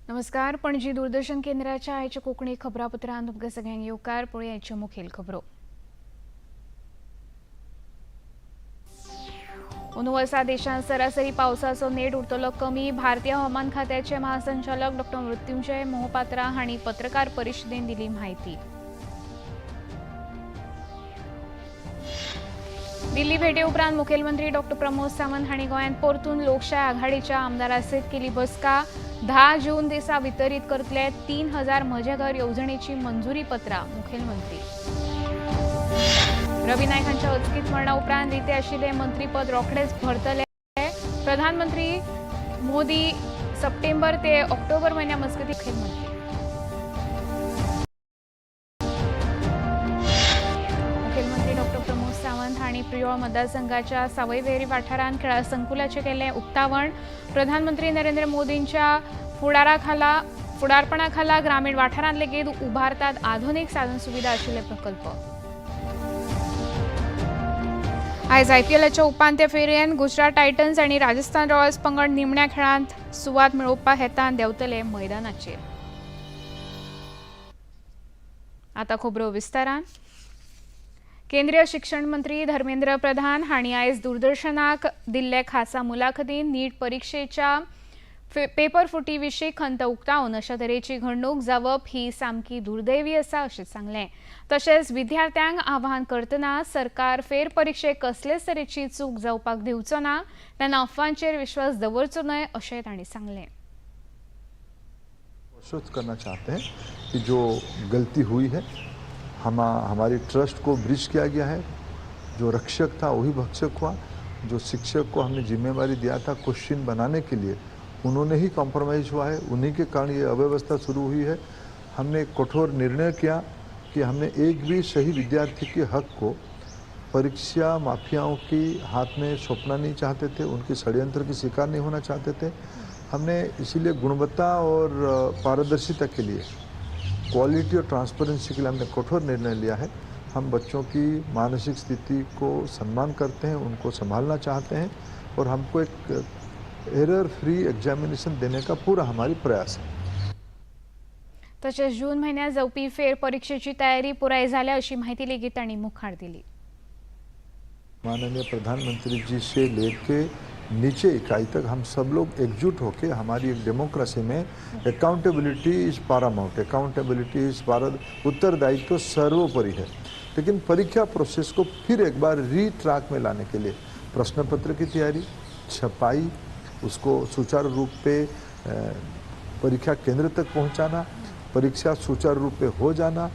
नमस्कार, पणजी दूरदर्शन केंद्राच्या आयच्या कोंकणी खबरापत्रांत तुमकां सगळ्यांक येवकार. पळोवया आयच्यो मुखेल खबरो. अंदू वर्सा देशांत सरासरी पावसाचो नेट उरतलो कमी. भारतीय हवामान खात्याचे महासंचालक डॉ मृत्युंजय मोहपात्रा हांणी पत्रकार परिशदेंत दिली म्हायती. दिल्ली भेटे उपरांत मुखेलमंत्री डॉ प्रमोद सावंत हांणी गोंयांत परतून लोकशाय आघाडीच्या आमदारां सयत केली बसका. 10 जून दिसा वितरीत करतले 3000 म्हजें घर येवजणेची मंजुरी पत्रां. मुखेलमंत्री रवी नायक हांच्या अचकीत मरणा उपरांत रिते आशिल्ले मंत्रीपद रोखडेच भरतले. प्रधानमंत्री मोदी सप्टेंबर ते ऑक्टोबर म्हयन्या मजगतीं मुखेलमंत्री. मुखेलमंत्री डॉ प्रमोद सावंत हांणी प्रियोळ मतदारसंघाच्या सावयवेरी वाठारांत खेळां संकुलाचें केलें उक्तावण. प्रधानमंत्री नरेंद्र मोदींच्या फुडारपणाखाला ग्रामीण वाठारांत लेगीत उबारतात आधुनीक साधन सुविधा आशिल्ले प्रकल्प. आयज आयपीएलाच्या उपांत्य फेरयेंत गुजरात टायटन्स आनी राजस्थान रॉयल्स पंगड निमण्या खेळांत सुवात मेळोवपा हेतान देंवतले मैदानाचेर. आतां खबरो विस्तारान. केंद्रीय शिक्षण मंत्री धर्मेंद्र प्रधान हांणी आयज दूरदर्शनाक दिल्ले खासा मुलाखतींत नीट परिक्षेच्या पेपर फुटी विशीं खंत उक्तावन अशा तरेची घडणूक जावप ही सामकी दुर्दैवी आसा अशें सांगलें. तशेंच विद्यार्थ्यांक आवाहन करतना सरकार फेरपरिक्षेक कसलेच तरेची चूक जावपाक दिवचो ना, तेन्ना अफवांचेर विश्वास दवरचो न्हय अशें तांणी सांगलें. आश्वस्त करना चाहते हैं कि जो गलती हुई है, हमारी ट्रस्ट को ब्रीच किया गया है. जो रक्षक था वही भक्षक हुआ. जो शिक्षक को हमने जिम्मेवारी दिया था क्वेश्चन बनाने के लिए, उन्होंने ही कॉम्प्रोमाइज़ हुआ है. उन्हीं के कारण ये अव्यवस्था शुरू हुई है. हमने कठोर निर्णय किया कि हमने एक भी सही विद्यार्थी के हक को परीक्षा माफियाओं की हाथ में सौंपना नहीं चाहते थे, उनके षड्यंत्र की शिकार नहीं होना चाहते थे. हमने इसीलिए गुणवत्ता और पारदर्शिता के लिए, क्वालिटी और ट्रांसपेरेंसी के लिए हमने कठोर निर्णय लिया है. हम बच्चों की मानसिक स्थिति को सम्मान करते हैं, उनको संभालना चाहते हैं और हमको एक एरर फ्री एग्जामिनेशन देने का पूरा हमारी प्रयास है. तशेंच जून म्हयन्यात जावपी फेर परिक्षेची तयारी पुराय जाल्या अशी म्हायती लेगीत तांणी मुखार दिली. माननीय प्रधानमंत्री जी से लेके नीचे इकाई तक हम सब लोग एकजुट होके, हमारी एक डेमोक्रेसी में accountability is paramount, accountability is उत्तरदायित्व सर्वोपरि है. लेकिन परीक्षा प्रोसेस को फिर एक बार री ट्रैक में लाने के लिए प्रश्न पत्र की तैयारी, छपाई, उसको सुचारू रूप पे परीक्षा केंद्र तक पहुंचाना, परीक्षा सुचारू रूप पे हो जाना,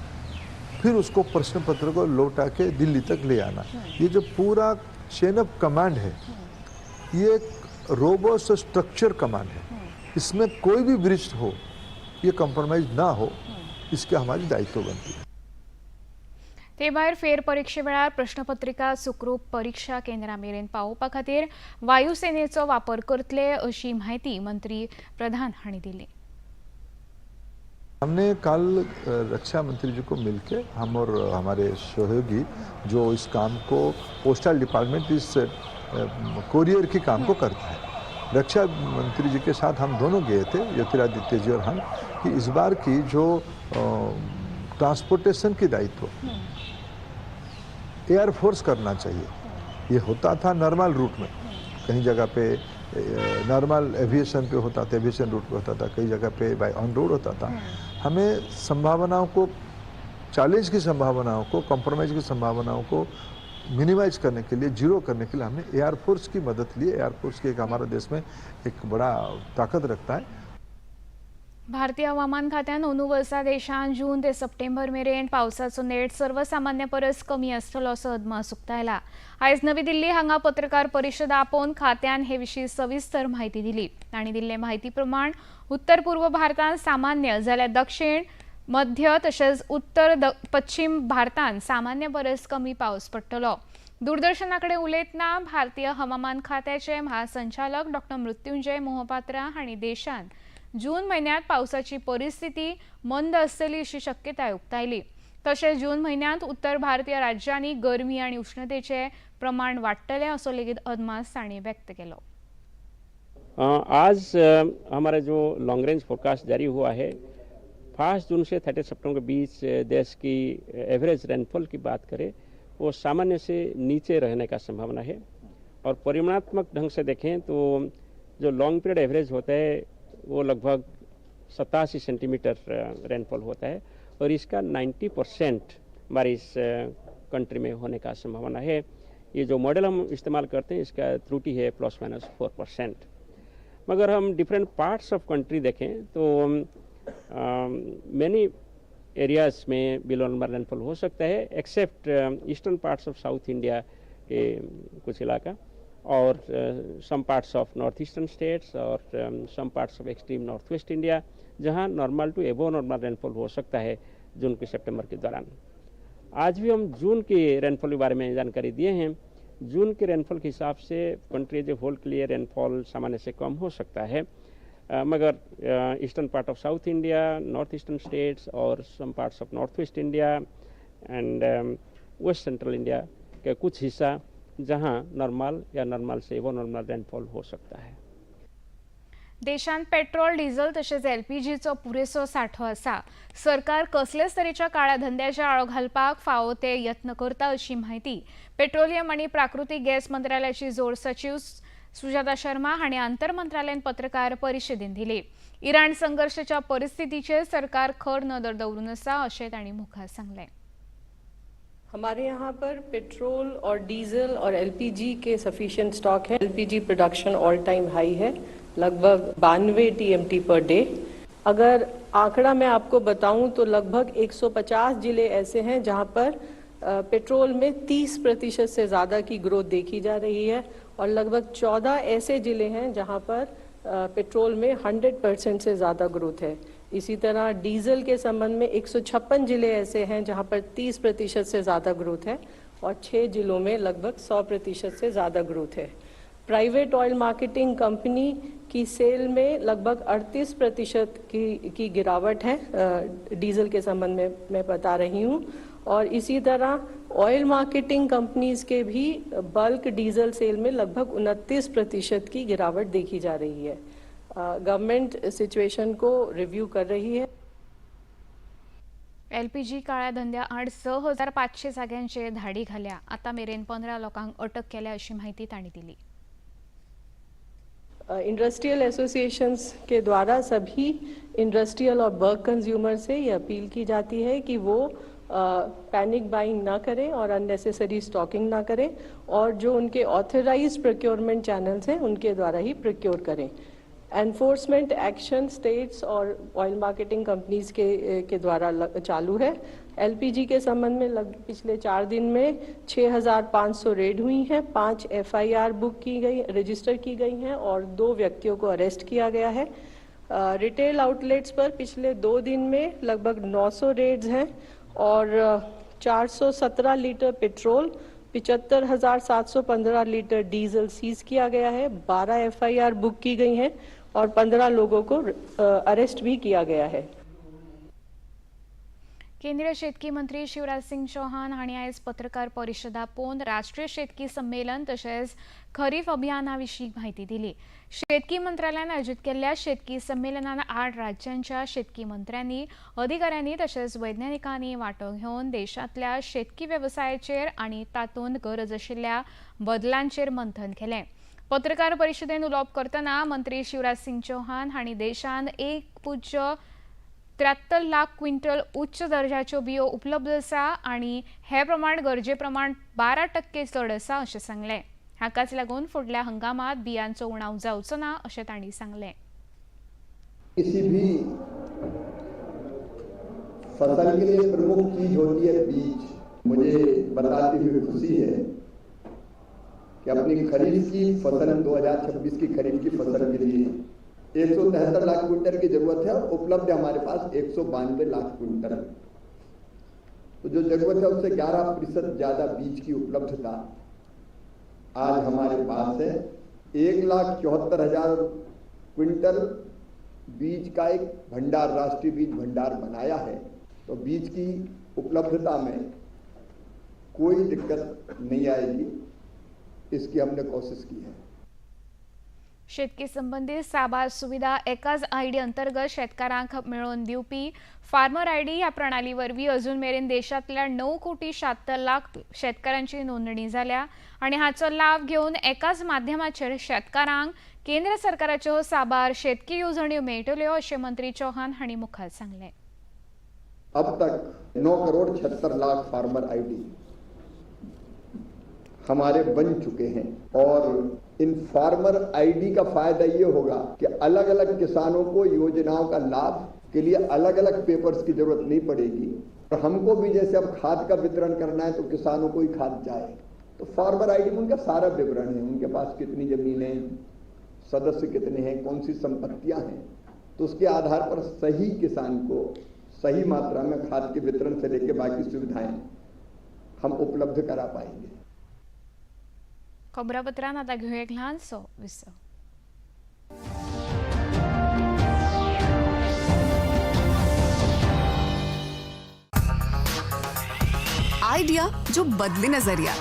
फिर उसको प्रश्न पत्र को लौटा के दिल्ली तक ले आना, ये जो पूरा चेन ऑफ कमांड है, ये एक रोबस्ट स्ट्रक्चर कमांड है. इसमें कोई भी ब्रीच हो, ये कॉम्प्रोमाइज ना हो, इसके हमारी दायित्व बनती है. ते भायर फेर परिक्षे वेळार प्रश्नपत्रिका सुखरूप परीक्षा केंद्रा मेरेन पावोवपा खातीर वायुसेनेचो वापर करतले अशी म्हायती मंत्री प्रधान हांणी दिली. हमने कल रक्षा मंत्री जी को मिलके, हम और हमारे सहयोगी जो इस काम को, पोस्टल डिपार्टमेंट इस कोरियर के काम को करता है, रक्षा मंत्री जी के साथ हम दोनों गए थे, ज्योतिरादित्य जी और हम, कि इस बार की जो ट्रांसपोर्टेशन की दायित्व एयरफोर्स करना चाहिए. ये होता था नॉर्मल रूट में, कहीं जगह पे नॉर्मल एविएशन पे होता था, एविएशन रूट पे होता था, कई जगह पे बाय ऑन रोड होता था. हमें संभावनाओं को, चैलेंज की संभावनाओं को, कॉम्प्रोमाइज़ की संभावनाओं को मिनिमाइज करने के लिए, जीरो करने के लिए हमने एयरफोर्स की मदद ली. एयरफोर्स की एक हमारा देश में एक बड़ा ताकत रखता है. भारतीय हवामान खात्यान अंदू वर्सा देशांत जून ते सप्टेंबर मेरेन पावसाचो नेट सर्वसामान्य परस कमी आसतलो असो अदमास उक्तायला. आयज नवी दिल्ली हांगा पत्रकार परिशद आपोवन खात्यान हे विशीं सविस्तर म्हायती दिली. तांणी दिल्ले म्हायती प्रमाण उत्तर पूर्व भारतांत सामान्य जाल्यार दक्षिण, मध्य तशेंच उत्तर पश्चिम भारतांत सामान्य परस कमी पावस पडटलो. दूरदर्शना कडेन उलयतना भारतीय हवामान खात्याचे महासंचालक डॉ मृत्युंजय मोहपात्रा हांणी देशांत जून म्हयन्यांत पावसाची परिस्थिती मंद आसतली अशी शक्यताय उक्तायली. तशेंच जून म्हयन्यांत उत्तर भारतीय राज्यांनी गरमी आनी उश्णतेचें प्रमाण वाडटलें असो लेगीत अदमास तांणी व्यक्त केलो. आज हमारा जो लॉन्ग रेंज फोरकास्ट जारी हुआ है, 1 जून से 30 सितंबर के बीच देश की एवरेज रेनफॉल की बात करें वो सामान्य से नीचे रहने का संभावना है। और परिमाणात्मक ढंग से देखें तो जो लॉन्ग पीरियड एवरेज होता है वो लगभग 87 सेंटीमीटर रेनफॉल होता है और इसका 90% बारिश कंट्री में होने का संभावना है। ये जो मॉडल हम इस्तेमाल करते हैं इसका त्रुटि है ±4%। मगर हम डिफरेंट पार्ट्स ऑफ कंट्री देखें तो मेनी एरियाज़ में बिलो नॉर्मल रेनफॉल हो सकता है, except eastern parts of south India K कुछ इलाका और some parts of north eastern states Aur some parts of extreme north west India, जहां normal to above normal rainfall हो सकता है जून K सितंबर K दौरान। आज भी हम जून के रेनफॉल के बारे में जानकारी दिए हैं। जून के रेनफॉल के हिसाब से कंट्री एज ए होल के लिए रेनफॉल सामान्य से कम हो सकता है, मगर eastern part of south India, north eastern states Aur some parts of north west India and west central India K कुछ हिस्सा जहां नॉर्मल या नॉर्मल से एबो नॉर्मल रेनफॉल हो सकता है। देशांत पेट्रोल, डिझल तशेंच एलपीजीचो पुरेसो सांठो आसा। सरकार कसलेच तरेच्या काळ्या धंद्याच्या आळो घालपाक फावो ते यत्न करता अशी म्हायती पेट्रोलियम आनी प्राकृतीक गॅस मंत्रालयाची जोड सचीव सुजाता शर्मा हांणी आंतरमंत्रालयीन पत्रकार परिशदेन दिली। इराण संघर्षाच्या परिस्थितीचेर सरकार खर नदर दवरून आसा अशें तांणी मुखार सांगलें। हमारे यहाँ पर पेट्रोल और डीजल और एलपीजी के सफिशिएंट स्टॉक है। LPG production all time high है, लगभग 92 टीएमटी पर डे। अगर आंकड़ा मैं आपको बताऊं तो लगभग 150 जिले ऐसे हैं जहां पर पेट्रोल में 30% से ज़्यादा की ग्रोथ देखी जा रही है और लगभग 14 ऐसे जिले हैं जहां पर पेट्रोल में 100% से ज़्यादा ग्रोथ है। इसी तरह डीजल के संबंध में 156 जिले ऐसे हैं जहां पर 30% से ज़्यादा ग्रोथ है और 6 जिलों में लगभग 100% से ज़्यादा ग्रोथ है। प्राइवेट ऑयल मार्केटिंग कंपनी की सेल में लगभग 38% की गिरावट है, डीजल के संबंध में मैं बता रही हूँ। और इसी तरह ऑयल मार्केटिंग कंपनीज के भी बल्क डीजल सेल में लगभग 29% की गिरावट देखी जा रही है। गवर्नमेंट सिचुएशन को रिव्यू कर रही है। एलपीजी काळ्या धंद्या आड 6500 जाग्यांचेर धाडी घाल्या। आता मेरेन 15 लोकांक अटक केल्या अशी माहिती तांणी दिली। इंडस्ट्रियल एसोसिएशंस के द्वारा सभी इंडस्ट्रियल और बल्क कंज्यूमर से ये अपील की जाती है कि वो पैनिक बाइंग ना करें और अननेसेसरी स्टॉकिंग ना करें और जो उनके ऑथराइज्ड प्रोक्योरमेंट चैनल्स हैं उनके द्वारा ही प्रोक्योर करें। एनफोर्समेंट एक्शन स्टेट्स और ऑयल मार्केटिंग कंपनीज के द्वारा चालू है। एलपीजी के संबंध में पिछले 4 दिन में 6500 रेड हुई हैं, 5 एफआईआर बुक की गई, रजिस्टर की गई हैं और 2 व्यक्तियों को अरेस्ट किया गया है। रिटेल आउटलेट्स पर पिछले 2 दिन में लगभग 900 रेड्स हैं और 417 litre petrol, 75,715 litre diesel seize किया गया है, 12 एफआईआर बुक की गई हैं और 15 लोगों को अरेस्ट भी किया गया है। केंद्रीय शेतकी मंत्री शिवराज सिंग चौहान हांणी आयज पत्रकार परिशद आपोवन राष्ट्रीय शेतकी संमेलन तशेंच खरीफ अभियाना विशीं म्हायती दिली। शेतकी मंत्रालयान आयोजीत केल्ल्या शेतकी संमेलनान 8 राज्यांच्या शेतकी मंत्र्यांनी, अधिकाऱ्यांनी तशेंच वैज्ञानिकांनी वांटो घेवन देशांतल्या शेतकी वेवसायाचेर आनी तातूंत गरज आशिल्ल्या बदलांचेर मंथन केलें। पत्रकार परिशदेन उलोवप करतना मंत्री शिवराज सिंग चौहान हांणी देशांत 1.73 लाख क्विंटल उच्च दर्जाच्यो बियो उपलब्ध आसा आनी हे प्रमाण गरजे प्रमाण 12% चड आसा अशें सांगलें। हाकाच लागून फुडल्या हंगामात बियांचो उणाव जावचो ना अशें तांणी सांगलें। किसी भी फसल के लिए प्रमुख चीज होती है बीज। मुझे बताते हुए खुशी है कि अपनी खरीफ की फसल 2026 की खरीफ की फसल के लिए 173 लाख क्विंटल की जरूरत है और उपलब्ध हमारे पास 192 लाख क्विंटल। तो जो जरूरत है उससे 11% ज़्यादा बीज की उपलब्धता आज हमारे पास है। 1,74,000 क्विंटल बीज का एक भंडार, राष्ट्रीय बीज भंडार बनाया है। तो बीज की उपलब्धता में कोई दिक्कत नहीं आएगी, इसकी हमने कोशिश की है। शेतकी संबंदीत साबार सुविधा एकाच आयडी अंतर्गत शेतकारांक मेळोवन दिवपी फार्मर आयडी ह्या प्रणाली वरवीं अजून मेरेन देशांतल्या 9,76,00,000 शेतकारांची नोंदणी जाल्या आनी हाचो लाव घेवन एकाच माध्यमाचेर शेतकारांक केंद्र सरकाराच्यो साबार शेतकी येवजण्यो मेळटल्यो अशें मंत्री चौहान हांणी मुखार सांगलें. अब तक 9,76,00,000 फार्मर आईडी हमारे बन चुके हैं और इन फार्मर आईडी का फायदा ये होगा कि अलग अलग किसानों को योजनाओं का लाभ के लिए अलग अलग पेपर्स की जरूरत नहीं पड़ेगी। और हमको भी जैसे अब खाद का वितरण करना है तो किसानों को ही खाद जाए तो फार्मर आईडी में उनका सारा विवरण है, उनके पास कितनी जमीन है, सदस्य कितने हैं, कौन सी संपत्तियां हैं, तो उसके आधार पर सही किसान को सही मात्रा में खाद के वितरण से लेकर बाकी सुविधाएं हम उपलब्ध करा पाएंगे। खबरापत्रांत आतां घेवया एक ल्हानसो विसव. आइडिया जो बदले नजरिया।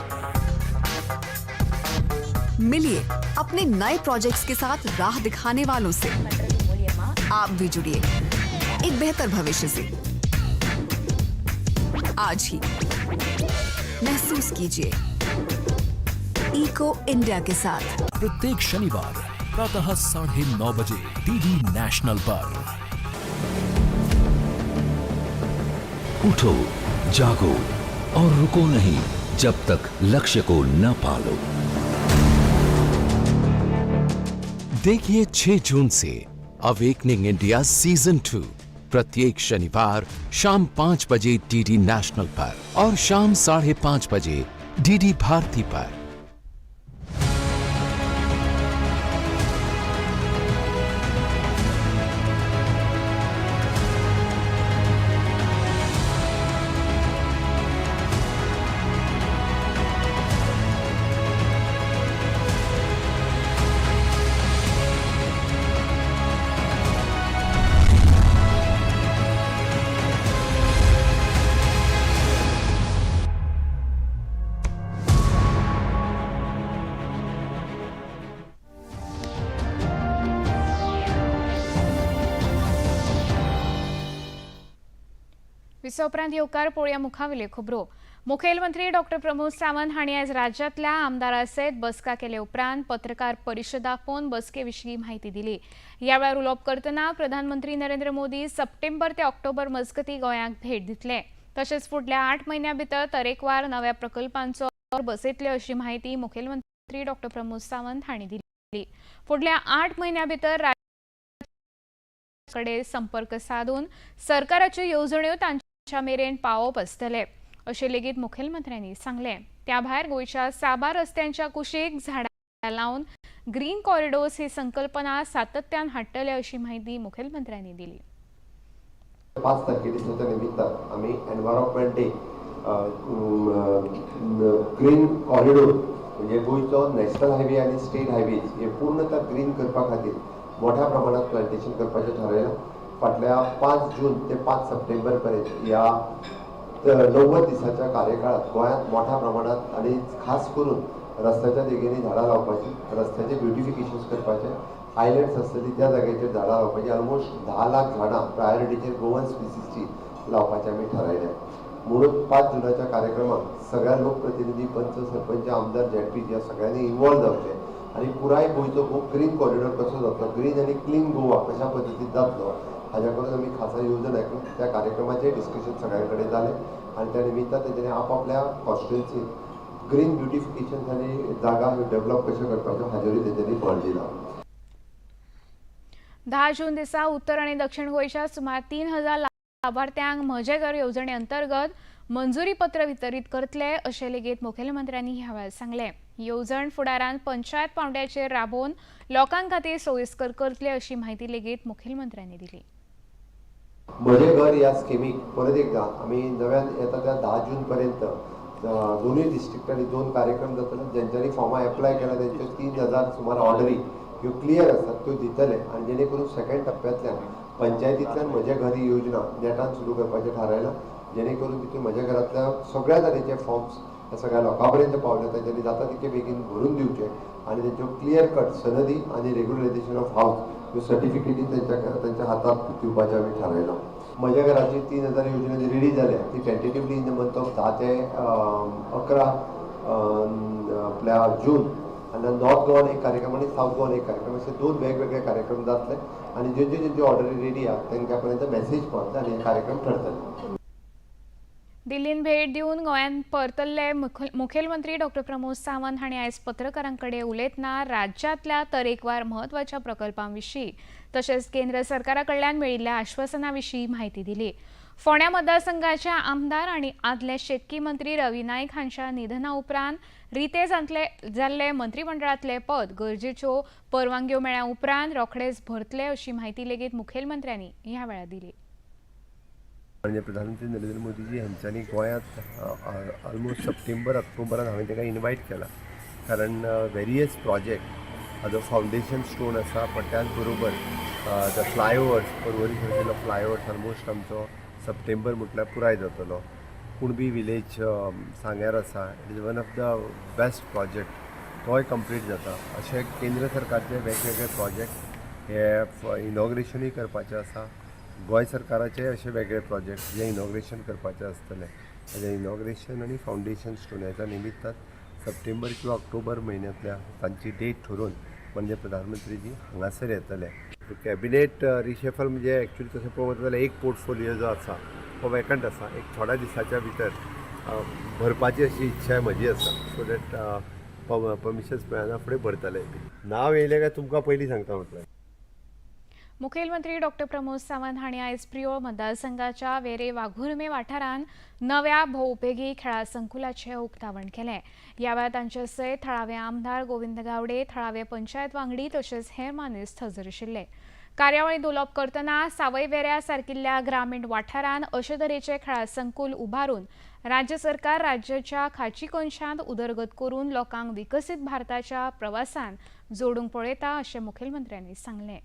मिलिए अपने नए प्रोजेक्ट्स के साथ राह दिखाने वालों से। आप भी जुड़िए एक बेहतर भविष्य से। आज ही महसूस कीजिए इको इंडिया के साथ। प्रत्येक शनिवार प्रातः 9:30 बजे डीडी नेशनल पर। उठो, जागो और रुको नहीं जब तक लक्ष्य को न पालो। देखिए 6 जून से अवेकनिंग इंडिया सीजन 2 प्रत्येक शनिवार शाम 5 बजे डीडी नेशनल पर और शाम 5:30 बजे डीडी भारती पर। विसवा उपरांत येवकार पळोवया मुखावेल्यो खबरो. मुखेलमंत्री डॉक्टर प्रमोद सावंत हांणी आयज राज्यांतल्या आमदारां सयत बसका केले उपरांत पत्रकार परिशद आपोवन बसके विशीं म्हायती दिली. ह्या वेळार उलोवप करतना प्रधानमंत्री नरेंद्र मोदी सप्टेंबर ते ऑक्टोबर मजगतीं गोंयाक भेट दितले. तशेंच फुडल्या 8 म्हयन्यां भितर तरेकवार नव्या प्रकल्पांचो बसयतले अशी म्हायती मुखेलमंत्री डॉक्टर प्रमोद सावंत हांणी दिली. फुडल्या 8 म्हयन्यां भितर राज्या कडेन संपर्क सादून सरकाराच्यो येवजण्यो तांच्या मेरेन पावोवप आसतले अशें लेगीत मुखेलमंत्र्यांनी सांगलें. त्या भायर गोंयच्या साबार रस्त्यांच्या कुशीक झाडां लावन ग्रीन कॉरिडोर्स ही संकल्पना सातत्यान हाडटले अशी म्हायती मुखेलमंत्र्यांनी दिली. 5 तारखे दिसाच्या निमित्तान आमी एनवायरमेंट डे ग्रीन कॉरिडोर म्हणजे गोंयचो नॅशनल हायवे आनी स्टेट हायवेज हे पूर्णतः ग्रीन करपा खातीर मोठ्या प्रमाणात प्लांटेशन करपाचें थारायलां. फाटल्या 5 जून ते 5 सप्टेंबर पर्यंत ह्या 90 दिसाच्या कार्यकाळात गोंयांत मोठ्या प्रमाणात आनी खास करून रस्त्याच्या देगेंनी झाडां लावपाची, रस्त्याचें ब्युटिफिकेशन करपाचें, आयलँड्स आसतली त्या जाग्याचेर झाडां लावपाची, ऑलमोस्ट 10 लाख झाडां प्रायोरिटीचेर गोवन स्पिसीसची लावपाचें आमी थारायलें. म्हणून 5 जुनाच्या कार्यक्रमाक सगळ्या लोकप्रतिनिधी, पंच, सरपंच, आमदार, झेडपी ह्या सगळ्यांनी इन्वॉल्व जावचें आनी पुराय गोंयचो ग्रीन कॉरिडोर कसो जातलो, ग्रीन आनी क्लीन गोवा कशा पद्दतीन जातलो हाज्या करून आमी खासा येवजण आंखून त्या कार्यक्रमाचें डिस्कशन सगळ्यां कडेन जालें आनी त्या निमित्तान तेंच्यांनी आपआपल्या कॉन्स्टिट्युएन्सीन ग्रीन ब्युटिफिकेशन आनी जागा ह्यो डेवलप कश्यो करपाच्यो हाजेरूय तेंच्यांनी भर दिला. 10 जून दिसा उत्तर आनी दक्षिण गोंयच्या सुमार 3000 लाभार्थ्यांक म्हजें घर येवजणे अंतर्गत मंजुरी पत्र वितरीत करतले अशें लेगीत मुखेलमंत्र्यांनी ह्या वेळार सांगलें. येवजण फुडारान पंचायत पावंड्याचेर राबोवन लोकां खातीर सोयीस्कर करतले अशी म्हायती लेगीत मुखेलमंत्र्यांनी दिली. म्हजें घर ह्या स्किमीक परत एकदां आमी नव्यान येता त्या 10 जून पर्यंत दोनूय डिस्ट्रिक्टांनी 2 कार्यक्रम जातले. जेंच्यांनी फॉर्मां एप्लाय केला तेंच्यो 3000 सुमार ऑर्डरी ह्यो क्लियर आसात त्यो दितले आनी जेणे करून सेकंड टप्प्यांतल्यान पंचायतींतल्यान म्हजें घर ही योजना नेटान सुरू करपाचें थारायलां, जेणे करून तितून म्हज्या घरांतल्या सगळ्या तरेचे फॉर्म्स ह्या सगळ्या लोकां पर्यंत पावले तेंच्यांनी जाता तितके बेगीन भरून दिवचे आनी तेंच्यो क्लियर कट सनदी आनी रेगुलरायझेशन ऑफ हावस ह्यो सर्टिफिकेटी तांच्या हातात दिवपाचें आमी थारायलां. म्हज्या घराची 3000 योजना जी रेडी जाल्या ती tentatively in the month of 10 ते 11 आपल्या जून आनी नॉर्थ गोवान एक कार्यक्रम आनी सावथ गोवान एक कार्यक्रम अशे 2 वेगवेगळे कार्यक्रम जातले आनी ज्यो ज्यो ज्यो ऑर्डरी रेडी आहा तांकां पर्यंत मॅसेज पावतले आनी हे कार्यक्रम ठरतले. दिल्लीन भेट दिवन गोंयांत परतल्ले मुखेलमंत्री डॉक्टर प्रमोद सावंत हांणी आयज पत्रकारां कडेन उलयतना राज्यांतल्या तरेकवार म्हत्वाच्या प्रकल्पां विशीं तशेंच केंद्र सरकारा कडल्यान मेळिल्ल्या आश्वासना विशीं म्हायती दिली. फोंड्या मतदारसंघाचे आमदार आनी आदले शेतकी मंत्री रवी नायक हांच्या निधना उपरांत रिते जाल्ले मंत्रिमंडळांतले पद गरजेच्यो परवानग्यो मेळ्ळ्या उपरांत रोखडेच भरतले अशी म्हायती लेगीत मुखेलमंत्र्यांनी ह्या वेळार दिली. माननीय प्रधानमंत्री नरेंद्र मोदीजी हांच्यांनी गोंयांत ऑलमोस्ट सप्टेंबर ऑक्टोबरान हांवें तांकां इनवायट केला, कारण वेरियस प्रोजेक्ट हाजो फावंडेशन स्टोन आसा, पण त्याच बरोबर the flyovers Porvorim सारकेलो फ्लायओवर्स ऑलमोस्ट आमचो सप्टेंबर म्हटल्यार पुराय जातलो. कुणबी विलेज सांग्यार आसा, it is one of the best project, तोय कंप्लीट जाता. अशे केंद्र सरकारचे वेगवेगळे प्रोजेक्ट हे इनॉग्रेशनूय करपाचें आसा. गोंय सरकाराचे अशे वेगळे प्रोजेक्ट जे इनॉग्रेशन करपाचे आसतले, ताजें इनॉग्रेशन आनी फावंडेशन स्टोनाच्या निमित्तान सप्टेंबर किंवा ऑक्टोबर म्हयन्यांतल्या तांची डेट ठरोवन म्हणजे प्रधानमंत्रीजी हांगासर येतले. कॅबिनेट रिशफल म्हणजे एक्चुअली तशें पळोवंक वता जाल्यार एक पोर्टफोलियो जो आसा हो वेकंट आसा, एक थोड्या दिसाच्या भितर भरपाची अशी इच्छा म्हजी आसा, सो that permissions मेळना फुडें भरतले. नांव येयलें काय तुमकां पयलीं सांगता म्हटलें. मुखेलमंत्री डॉक्टर प्रमोद सावंत हांणी आयज प्रियोळ मतदारसंघाच्या वेरे वाघुर्मे वाठारांत नव्या भोवउपेगी खेळा संकुलाचें उक्तावण केलें. ह्या वेळार तांचे सयत थळावे आमदार गोविंद गावडे, थळावे पंचायत वांगडी तशेंच हेर मानेस्त हजर आशिल्ले. कार्यावळींत उलोवप करतना सावयवेऱ्या सारकिल्ल्या ग्रामीण वाठारांत अशे तरेचे खेळा संकुल उबारून राज्य सरकार राज्याच्या खाची कोनशांत उदरगत करून लोकांक विकसीत भारताच्या प्रवासान जोडूंक पळयता अशें मुखेलमंत्र्यांनी सांगलें.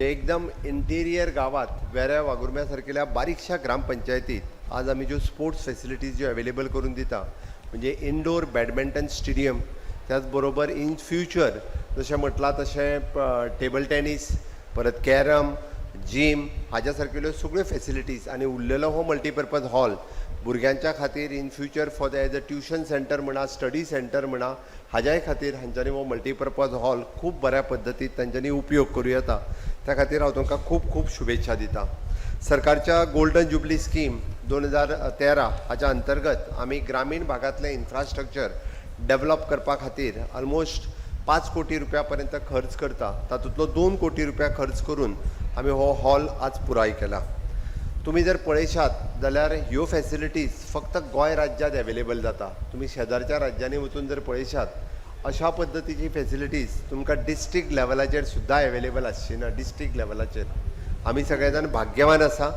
एकदम इंटिरियर गावात वेऱ्या वाघुर्म्या सारकेल्या बारीकशा ग्रामपंचायतीत आज आमी ज्यो स्पोर्ट्स फेसिलिटीज ज्यो अवेलेबल करून दिता, म्हणजे इनडोर बॅडमिंटन स्टेडियम, त्याच बरोबर इन फ्युचर जशें म्हटलां तशें टेबल टेनीस, परत कॅरम, जीम हाज्या सारकेल्यो सगळ्यो फेसिलिटीज आनी उरलेलो हो मल्टीपर्पज हॉल भुरग्यांच्या खातीर in future for the as a tuition centre म्हणा, स्टडी सेंटर म्हणा, हाज्याय खातीर हांच्यांनी हो मल्टीपर्पज हॉल खूब बऱ्या पद्दतीन तांच्यांनी उपयोग करूं येता. त्या खातीर हांव तुमकां खूब खूब शुभेच्छा दिता. सरकारच्या गोल्डन जुबली स्कीम 2013 हाच्या अंतर्गत आमी ग्रामीण भागांतलें इन्फ्रास्ट्रक्चर डेवलप करपा खातीर ऑलमोस्ट 5 कोटी रुपया पर्यंत खर्च करता. तातूंतलो 2 कोटी रुपया खर्च करून आमी हो हॉल आज पुराय केला. तुमी जर पळयशात जाल्यार ह्यो फेसिलिटीज फक्त गोंय राज्यांत अवेलेबल जाता. तुमी शेजारच्या राज्यांनी वचून जर पळयशात अशा पद्दतीची फेसिलिटीज तुमकां डिस्ट्रिक्ट लेवलाचेर सुद्दां अवेलेबल आसची ना. डिस्ट्रिक्ट लेवलाचेर आमी सगळे जाण भाग्यवान आसा.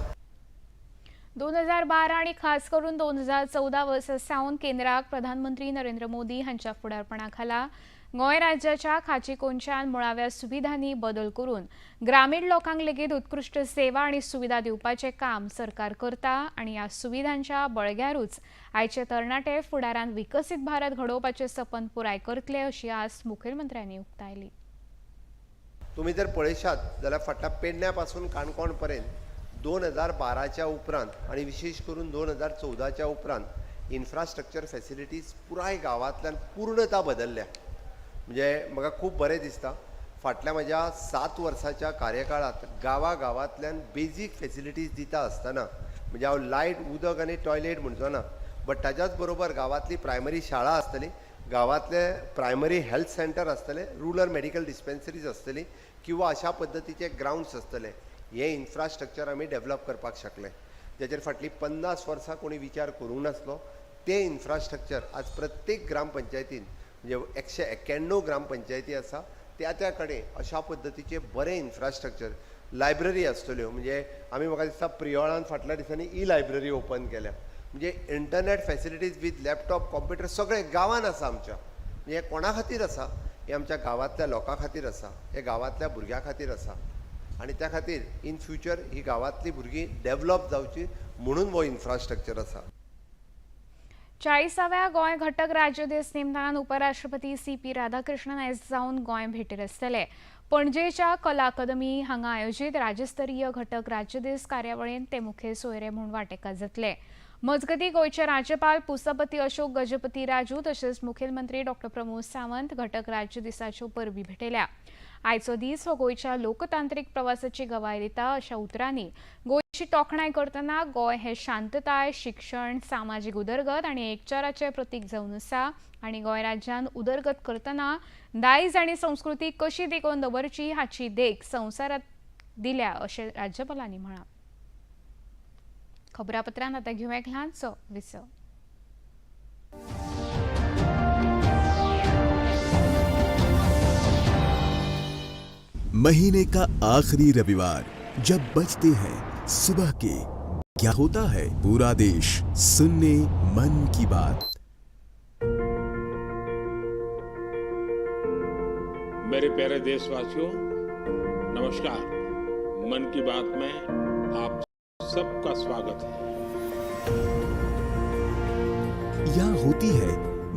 2012 आनी खास करून 2014 वर्सा सावन केंद्राक प्रधानमंत्री नरेंद्र मोदी हांच्या फुडारपणा खाला गोंय राज्याच्या खाची कोनशान मुळाव्या सुविधांनी बदल करून ग्रामीण लोकांक लेगीत उत्कृश्ट सेवा आनी सुविधा दिवपाचें काम सरकार करता आनी ह्या सुविधांच्या बळग्यारूच आयचे तरणाटे फुडारान विकसीत भारत घडोवपाचें सपन पुराय करतले अशी आस मुखेलमंत्र्यांनी उक्तायली. तुमी जर पळयशात जाल्यार फाटल्या पेडण्या पासून काणकोण पर्यंत 2012च्या उपरांत आनी विशेश करून 2014च्या उपरांत इन्फ्रास्ट्रक्चर फेसिलिटीज पुराय गांवांतल्यान पूर्णता बदलल्या. म्हणजे म्हाका खूब बरें दिसता फाटल्या म्हज्या 7 वर्साच्या कार्यकाळांत गांवा गांवांतल्यान बेजीक फेसिलिटीज दिता आसतना, म्हणजे हांव लायट, उदक आनी टॉयलेट म्हणचो ना, बट ताज्याच बरोबर गांवांतली प्रायमरी शाळा आसतली, गांवांतले प्रायमरी हेल्थ सेंटर आसतले, रुरल मेडिकल डिस्पेन्सरीज आसतली किंवा अशा पद्दतीचे ग्रावंड्स आसतले. हें इन्फ्रास्ट्रक्चर आमी डेवलप करपाक शकले, ज्याचेर फाटलीं 50 वर्सां कोणी विचार करूंक नासलो. तें इन्फ्रास्ट्रक्चर आज प्रत्येक ग्रामपंचायतीन, म्हणजे 191 ग्रामपंचायती आसा त्या त्या कडेन अशा पद्दतीचे बरें इन्फ्रास्ट्रक्चर, लायब्ररी आसतल्यो. म्हणजे आमी म्हाका दिसता प्रियोळान फाटल्या दिसांनी ई लायब्ररी ओपन केल्या. म्हणजे internet facilities with laptop, computer सगळें गांवान आसा आमच्या. म्हणजे हें कोणा खातीर आसा? हें आमच्या गांवांतल्या लोकां खातीर आसा, हें गांवांतल्या भुरग्यां खातीर आसा आनी त्या खातीर इन फ्युचर ही गांवांतली भुरगीं डेवलप जावची म्हणून हो इन्फ्रास्ट्रक्चर आसा. चाळीसाव्या गोंय घटक राज्य दीस निमतान उपराष्ट्रपती सी पी राधाकृष्णन आयज जावन गोंय भेटेर आसतले. पणजेच्या कला अकादमी हांगा आयोजीत राज्यस्तरीय घटक राज्य दीस कार्यावळींत ते मुखेल सोयरे म्हूण वांटेकार जातले. मजगतीं गोंयचे राज्यपाल पुसपती अशोक गजपती राजू तशेंच मुखेलमंत्री डॉ प्रमोद सावंत घटक राज्य दिसाच्यो परबी भेटयल्या. आयचो दीस हो गोंयच्या लोकतांत्रीक प्रवासाची गवाय दिता अशा उतरांनी गोंयची तोखणाय करतना गोंय हे शांतताय, शिक्षण, सामाजीक उदरगत आनी एकचाराचें प्रतीक जावन आसा आनी गोंय राज्यान उदरगत करतना दायज आनी संस्कृती कशी तिगोवन दवरची हाची देख संवसारात दिल्या अशें राज्यपालांनी म्हळां. खबरापत्रांत आतां घेवया एक ल्हानसो विसव. महीने का आखिरी रविवार जब बजते हैं सुबह के, क्या होता है पूरा देश सुनने मन की बात. मेरे प्यारे देशवासियों, नमस्कार. मन की बात में आप सबका स्वागत है. यहाँ होती है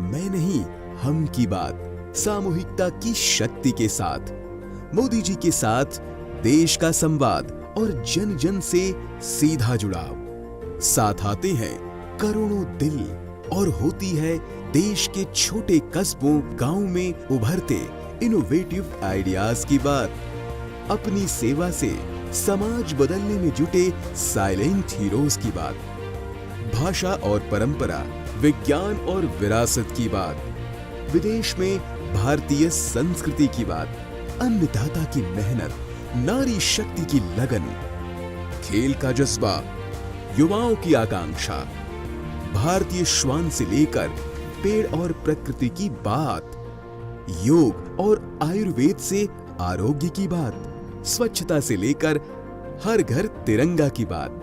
मैं नहीं हम की बात, सामूहिकता की शक्ति के साथ. मोदी जी के साथ देश का संवाद और जन जन से सीधा जुड़ाव. साथ आते हैं करोड़ों दिल और होती है देश के छोटे कस्बों, गांव में उभरते इनोवेटिव आइडियाज की बात. अपनी सेवा से समाज बदलने में जुटे साइलेंट हीरोज की बात. भाषा और परंपरा, विज्ञान और विरासत की बात. विदेश में भारतीय संस्कृति की बात. अन्नदाता की मेहनत, नारी शक्ति की लगन, खेल का जज्बा, युवाओं की आकांक्षा, भारतीय श्वान से लेकर पेड़ और प्रकृति की बात, योग और आयुर्वेद से आरोग्य की बात, स्वच्छता से लेकर हर घर तिरंगा की बात.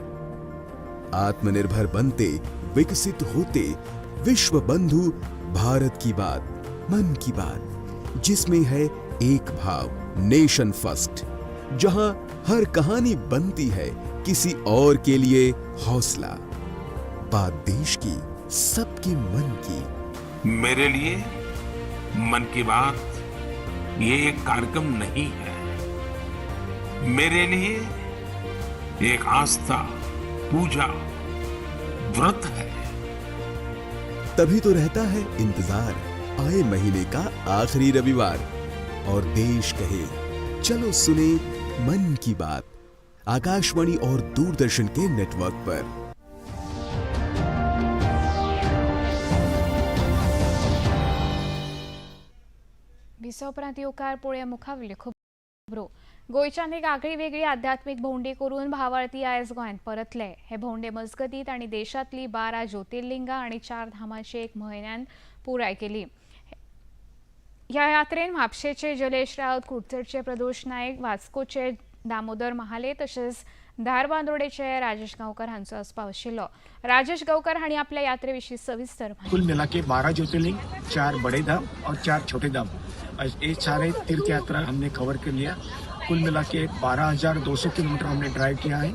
आत्मनिर्भर बनते, विकसित होते विश्व बंधु भारत की बात, मन की बात, जिसमें है एक भाव, नेशन फर्स्ट. जहां हर कहानी बनती है किसी और के लिए हौसला. बात देश की, सबके मन की. मेरे लिए मन की बात ये एक कार्यक्रम नहीं है. मेरे लिए एक आस्था, पूजा, व्रत है. तभी तो रहता है इंतजार आए महीने का आखिरी रविवार और देश कहे चलो सुने मन की बात, आकाशवाणी और दूरदर्शन के नेटवर्क पर. विसव उपरांत येवकार. पळोवया मुखावयल्यो खबरो. गोंयच्यान एक आगळी वेगळी आध्यात्मीक भोंवडी करून भावार्थी आयज गोंयांत परतले. हे भोंवडे मजगतीं तांणी देशांतली 12 ज्योतिर्लिंगां आनी 4 धामांची एक म्हयन्यान पुराय केली. ह्या यात्रेन म्हापशेचे जलेश रावत, कुडचडचे प्रदोष नायक, वास्कोचे दामोदर महाले तशेंच धारबांदोडेचे राजेश गांवकर हांचो आस्पाव आशिल्लो. राजेश गांवकर हांणी आपल्या यात्रे विशीं सविस्तर कुल मिला के 12 ज्योतिर्लिंग, 4 बड़े धाम और 4 छोटे धाम, ये सारे तीर्थ यात्रा हमने कवर कर लिया. कुल मिला के 12,200 किलोमीटर हमने ड्राइव किया है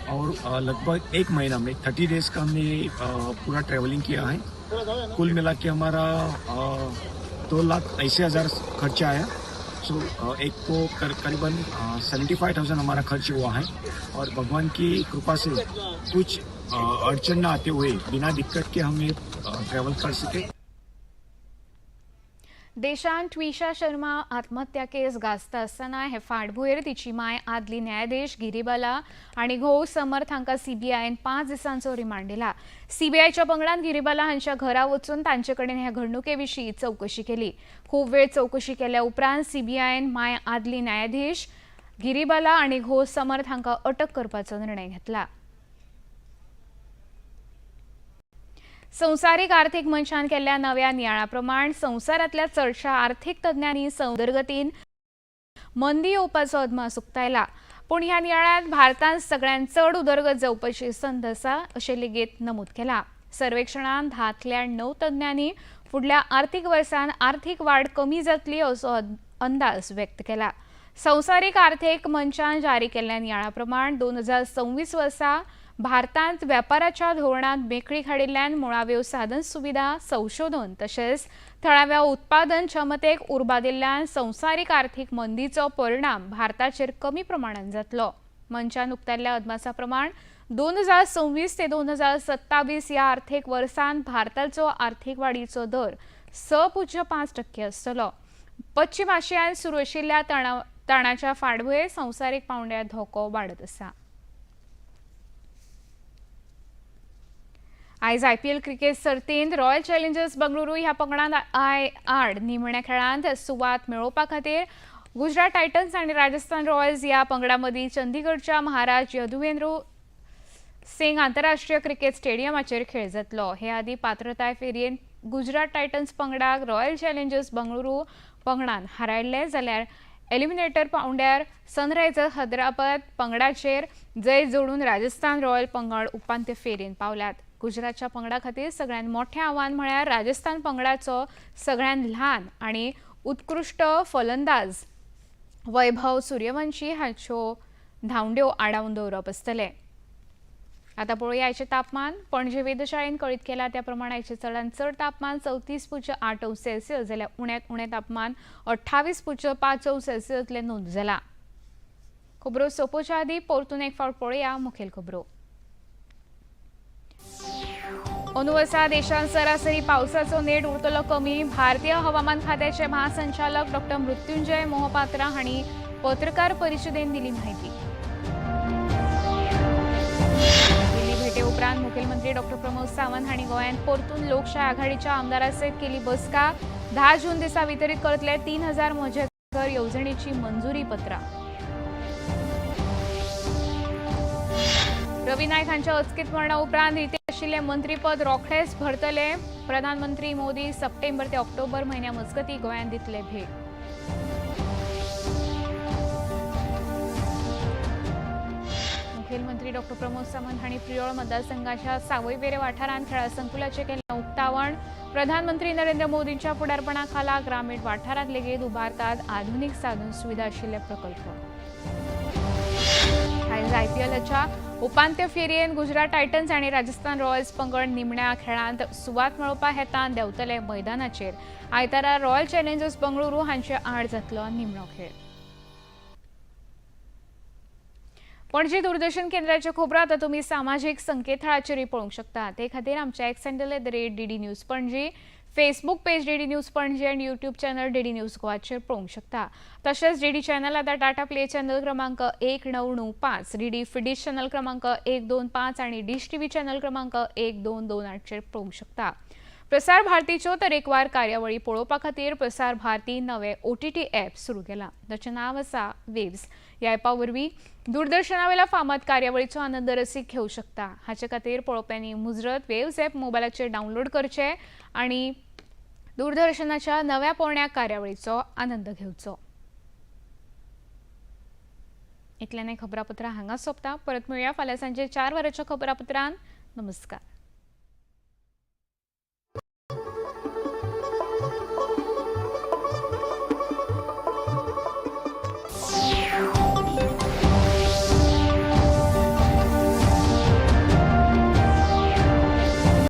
और लगभग एक महीना में 30 डेज का हमने पूरा ट्रेवलिंग किया है. कुल मिला के हमारा 2,80,000 खर्चा आया. सो एक को करीबन 75,000 हमारा खर्च हुआ है और भगवान की कृपा से कुछ अड़चन न आते हुए बिना दिक्कत के हम ये ट्रैवल कर सके. देशांत ट्विशा शर्मा आत्महत्या केस गाजता आसतना हे फाटभुंयेर तिची माय आदली न्यायाधीश गिरीबाला आनी घोव समर्थ हांकां सीबीआयन 5 दिसांचो रिमांड दिला. सीबीआयच्या पंगडान गिरीबाला हांच्या घरा वचून तांचे कडेन हे घडणुके विशीं चवकशी केली. खूब वेळ चवकशी केल्या उपरांत सीबीआयन माय आदली न्यायाधीश गिरीबाला आनी घोव समर्थ हांकां अटक करपाचो निर्णय घेतला. संवसारीक आर्थीक मंचान केल्ल्या नव्या नियाळा प्रमाण संवसारांतल्या चडशा आर्थीक तज्ञांनी उदरगतीन मंदी येवपाचो अदमास उक्तायला. पूण ह्या नियाळांत भारतांत सगळ्यांत चड उदरगत जावपाची संद आसा अशें लेगीत नमूद केलां. सर्वेक्षणांत 10तल्या 9 तज्ञांनी फुडल्या आर्थीक वर्सान आर्थीक वाड कमी जातली असो अंदाज व्यक्त केला. संवसारीक आर्थीक मंचान जारी केल्ल्या नियाळा प्रमाण 2026 वर्सा भारतांत वेपाराच्या धोरणांत मेकळीक हाडिल्ल्यान मुळाव्यो साधन सुविधा, संशोधन तशेंच थळाव्या उत्पादन क्षमतेक उर्बा दिल्ल्यान संवसारीक आर्थीक मंदीचो परिणाम भारताचेर कमी प्रमाणांत जातलो. मंचान उक्तायल्ल्या अदमासा प्रमाण 2026 ते 2027 ह्या आर्थीक वर्सांत भारताचो आर्थीक वाडीचो दर 6.5% आसतलो. पश्चिम आशियांत सुरू आशिल्ल्या ताणाच्या फाटभुंयेर संवसारीक पांवड्यार धोको वाडत आसा. आयज आयपीएल क्रिकेट सर्तींत रॉयल चॅलेंजर्स बंगळुरू ह्या पंगडान आड निमण्या खेळांत सुवात मेळोवपा खातीर गुजरात टायटन्स आनी राजस्थान रॉयल्स ह्या पंगडा मदीं चंदीगडच्या महाराज यदुवेंद्र सिंग आंतरराष्ट्रीय क्रिकेट स्टेडियमाचेर खेळ जातलो. हे आदीं पात्रताय फेरयेंत गुजरात टायटन्स पंगडाक रॉयल चॅलेंजर्स बंगळुरू पंगडान हारायल्ले, जाल्यार एलिमिनेटर पावंड्यार सनरायझर्स हैदराबाद पंगडाचेर जैत जोडून राजस्थान रॉयल पंगड उपांत्य फेरयेंत पावल्यात. गुजरातच्या पंगडा खातीर सगळ्यांत मोठें आव्हान म्हळ्यार राजस्थान पंगडाचो सगळ्यांत ल्हान आनी उत्कृश्ट फलंदाज वैभव सूर्यवंशी हाच्यो धांवड्यो आडावन दवरप आसतलें. आतां पळोवया आयचें तापमान. पणजे वेधशाळेन कळीत केलां त्या प्रमाण आयचें चडांत चड तापमान 34.8 अंश सेल्सियस जाल्यार उण्यांत उणें तापमान 28.5 अंश सेल्सियसलें नोंद जालां. खबरो सोंपोवच्या आदीं परतून एक फावट पळोवया मुखेल खबरो. अंदू वर्सा देशांत सरासरी पावसाचो नेट उरतलो कमी. भारतीय हवामान खात्याचे महासंचालक डॉ मृत्युंजय मोहपात्रा हांणी पत्रकार परिशदेन दिली म्हायती. दिल्ली भेटे उपरांत मुखेलमंत्री डॉ प्रमोद सावंत हांणी गोंयांत परतून लोकशाय आघाडीच्या आमदारां सयत केली बसका. 10 जून दिसा वितरीत करतले 3000 म्हजें घर येवजणेची मंजुरी पत्रां. रवी नायक हांच्या अचकीत मरणा उपरांत रितें आशिल्लें मंत्रीपद रोखडेंच भरतले. प्रधानमंत्री मोदी सप्टेंबर ते ऑक्टोबर म्हयन्या मजगतीं गोंयांत दितले भेट. मुखेलमंत्री डॉ प्रमोद सावंत हांणी प्रियोळ मतदारसंघाच्या सावयवेरे वाठारांत खेळां संकुलाचें केलें उक्तावण. प्रधानमंत्री नरेंद्र मोदींच्या फुडारपणा खाला ग्रामीण वाठारांत लेगीत उबारतात आधुनीक साधन सुविधा आशिल्ले प्रकल्प. आयज आयपीएलाच्या उपांत्य फेरयेंत गुजरात टायटन्स आनी राजस्थान रॉयल्स पंगड निमण्या खेळांत सुवात मेळोवपा हेतान देंवतले मैदानाचेर. आयतारा रॉयल चॅलेंजर्स बंगळुरू हांचे आड जातलो निमणो खेळ. पणजी दूरदर्शन केंद्राच्यो खबरो आतां तुमी सामाजीक संकेतथळाचेरूय पळोवंक शकता. ते खातीर आमच्या X handle @DD News Panaji, Facebook page DD News Panaji आनी यूट्यूब चॅनल डीडी न्यूज गोवाचेर पळोवंक शकता. तशेंच डीडी चॅनल आतां टाटा प्ले चॅनल क्रमांक 1995, डीडी फिडीश चॅनल क्रमांक 125 आनी डिश टीव्ही चॅनल क्रमांक 1228चेर पळोवंक शकता. प्रसार भारतीच्यो तरेकवार कार्यावळी पळोवपा खातीर प्रसार भारती नवे OTT app सुरू केलां. ताचें नांव आसा वेव्स. ह्या ॲपा वरवीं दूरदर्शनावेल्या फामाद कार्यावळीचो आनंद रसीक घेवं शकता. हाचे खातीर पळोवप्यांनी मुजरत वेव्स ॲप मोबायलाचेर डावनलोड करचें आनी दूरदर्शनाच्या नव्या पोरण्या कार्यावळीचो आनंद घेवचो. इतल्यान खबरापत्रां हांगा सोंपता. परत मेळुया फाल्यां सांजे 4 वरांच्या खबरापत्रान. नमस्कार.